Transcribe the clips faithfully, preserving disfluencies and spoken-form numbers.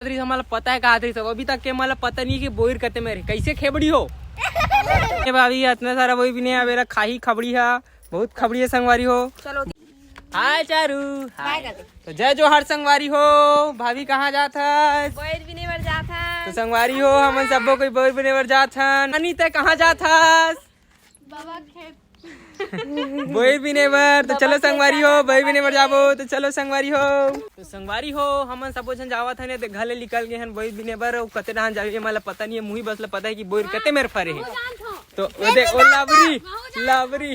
तरी हमला पता है कहा तरी सब, अभी तक के मला पता नहीं कि बोइर कते मेर हे। कैसे खेबड़ी हो? ए भाभी, इतना सारा बोइर बिने, अब एला खाही खबड़ी हा, बहुत खबड़ी है संगवारी हो। चलो। हाय चारू। हाय। तो जय जोहार संगवारी हो। भाभी, कहाँ जात हस? बोइर बिने बर जात हन। तो संगवारी हो, हमन सब्बो कोई बोइर बिने बर जात हन। अनी, तै कहाँ जात हस? बाबा खेत। बोइर बिने बर। तो चलो संगवारी हो, बोइर बिने बर जाबो। तो चलो संगवारी हो। तो संगवारी हो, हमन सबो झन जावत हन, ये देख, घर ले निकल गे हन बोइर बिने बर। अउ कते डहान जाबे, मला पता नहीं है, मुही बस ला पता है कि बोइर कते मेर फरे हे। तो वो देख, ओ लाबरी, लाबरी,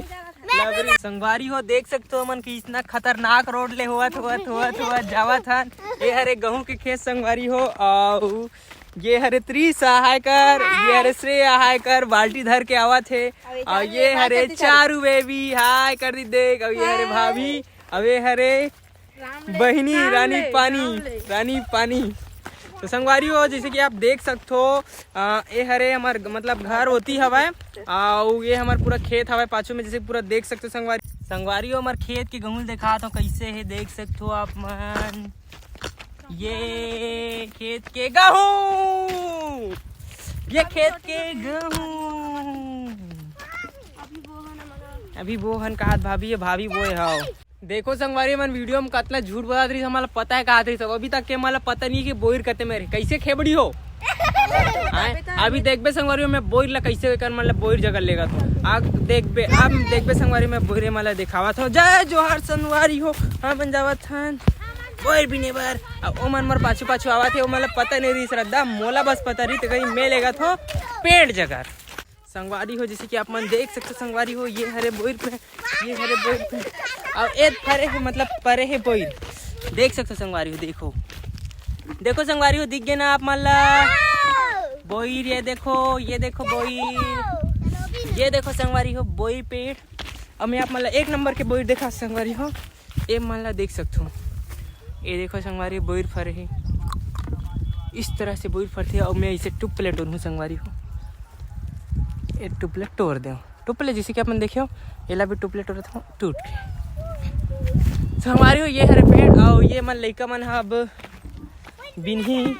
लाबरी। संगवारी हो, देख सकत हो मन कि इतना खतरनाक रोड ले होवत, होवत, होवत, होवत जावत हन। ये हरे गहूं के खेत संगवारी हो, अउ ये हरे त्रिशा हाय कर, ये हरे श्रेया हाय कर, बाल्टी धर के आवत हे। अउ ये हरे चारू बेबी हाय कर दी देख, अउ ये हरे भाभी, अउ ये हरे बहिनी रानी पानी, रानी पानी। तो संगवारी हो, जैसे कि आप देख सकत हो, अ, ये हरे हमर ग-, मतलब घर होती हवय, अउ ये हमर पूरा खेत हवय पाछू में, जैसे पूरा देख सकत हो संगवारी। संगवारी हो, हमर खेत के गहूं दिखात हो, कैसे हे देख सकत हो आप मन। ये खेत के गहूं, ये खेत के गहूं। अभी बोहन काहत भाभी, ये भाभी बोए हव। देखो संगवारी मन, वीडियो में कतना झूठ बतात रही, हमला पता है कहा तरी सब। अभी तक के मला पता नहीं कि बोइर कते मेर हे। कैसे खेबड़ी हो? आय, अभी देखबे संगवारी, मैं बोइर ला कैसे कर, मतलब बोइर जगह लेगा तो। आग देखबे, अब देखबे संगवारी, मैं बोइर मला दिखावत हो। जय जोहार संगवारी हो, हमन जावत हन बोइर बिने बर। अब ओमन मोर पाछू पाछू आवत हे, ओमन ला पता नहीं रही श्रद्धा, मोला बस पता रही तो कहीं मैं लेगा तो पेड़ जगह। संगवारी हो, जैसे कि आप मन देख सकते हो संगवारी हो, ये हरे बोइर पे, ये हरे बोइर पे, अब ए फरे हे, मतलब परे हे बोइर। देख सकते हो संगवारी हो, देखो, देखो संगवारी हो, दिख गए ना आप मन ला बोइर? ये देखो, ये देखो बोइर, ये देखो संगवारी हो बोइर पेड़। अब मैं आप मन ला एक नंबर के बोइर देखा संगवारी हो, ए मन ला देख सकत हो, ये देखो संगवारी, बोइर फरे हे, इस तरह से बोइर फरथे। अउ मैं इसे टुप ले टोरहूँ संगवारी हो, ये टुप ले टोर दे, टुप ले, जैसे कि अपन देखे हो, एला भी टुप ले टोरत हो, टूट के। संगवारी हो, ये हरे पेड़, अउ ये मन लइका मन ह अब बिनही।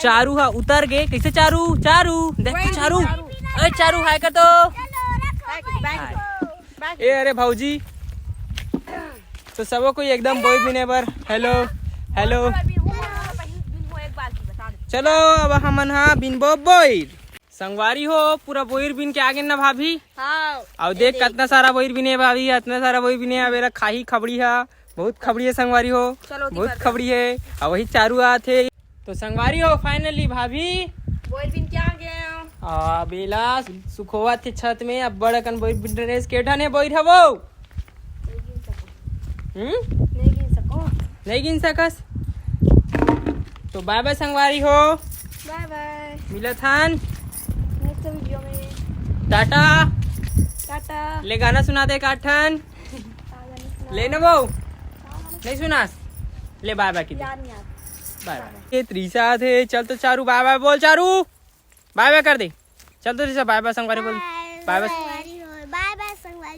चारू हा उतर गे, कैसे चारू? चारू, देख तो चारू, अरे चारू हाय कर तो। ए अरे भौजी, तो सबो कोई एकदम बोइर बिने बर। Hello, hello. चलो, अब हमन हा बिनबो बोइर। संगवारी हो, पूरा बोइर बिन के आगे ना भाभी? हाँ। अउ देख, कितना सारा बोइर बिने भाभी, इतना सारा बोइर बिने। अब एला खाही खबड़ी हा, बहुत खबड़ी है संगवारी हो, चलो, बहुत खबड़ी है। अउ वही चारू आत हे। तो संगवारी हो, finally भाभी बोइर बिन के आगे। अब एला सुखोवत हे छत में, अब बड़ अकन बोइर बिन रहे, के ठन हे बोइर हवो? हम्म? नहीं गिन सको। नहीं गिन सकस? तो बाय बाय संगवारी हो। बाय बाय। मिलत हन। नेक्स्ट वीडियो में। टाटा। टाटा। ले गाना सुना दे एक आठ ठन। ले न वो। नहीं सुनास? ले बाय बाय की दे। याद नहीं आता। बाय बाय। ये त्रिशा थे, चल तो चारू बाय बाय बोल चारू। बाय बाय कर दे। चल तो त्रिशा बाय बाय संगवारी बोल। बाय बाय।